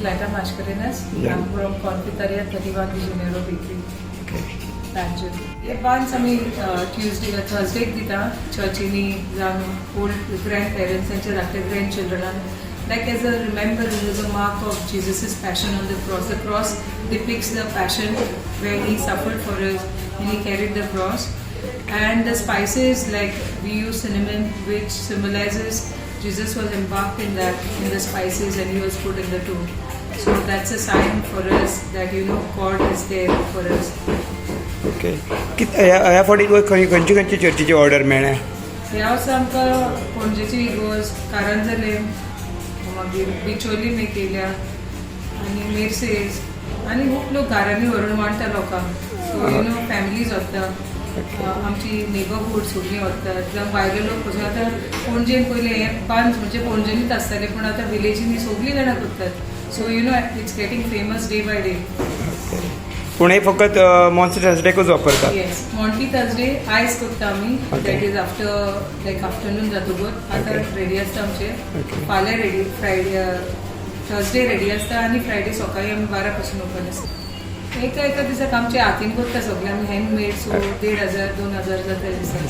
Lata Mascarenhas. Yeah. I'm from Confitaria 31 de Janeiro Bakery, okay. Panjim. हे बांस आमी Tuesday थर्सडेक दिता चर्चींनी जावं ओल्ड ग्रँड पेरंट्सांच्या धाकटे grand चिल्ड्रनाक, like as a remember, as a mark of Jesus's passion on the cross. The cross depicts the passion where he suffered for us and he carried the cross. And the spices, like we use cinnamon, which symbolizes Jesus was embarked in that, in the spices, and he was put in the tomb. So that's a sign for us that God is there for us. Okay, कित ह्या ह्या फावटी तुका खंय खंयची खंयची चर्चीची order मेळ्ळ्या? ह्या वर्सा आमकां पणजेची इगर्ज, कारांजले, मागीर बिचोली केल्या आनी मेर्सेज आनी खूब लोक घरांनी व्हरून वांट्टा लोकांक. सो you know families व्हरता, आमची नेबरहूड सगळीं व्हरतात, जावं भायले लोक पसून. आतां पणजेन पयलें हें बांद म्हणजे पणजेनूच आसतालें, पूण आतां विलेजींनी सगळीं जाणां करतात. So it's getting famous day by day. पूण हे फकत मॉन्सी थर्सडेकूच वापरतात? येस, मॉन्टी थर्सडे आयज करता आमी. Okay. That is after, like, afternoon जातकूच आतां रेडी आसता आमचे. फाल्यां रेडी, फ्रायडे, थर्सडे रेडी आसता आनी फ्रायडे सकाळी आमी 12 पासून ओपन आसता. एका एका दिसाक आमचे हातीन करता सगळे आमी हँडमेड, सो 1500, 2000 जाता दिसाक.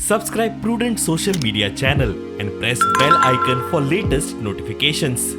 Subscribe Prudent Social Media channel and press bell icon for latest notifications.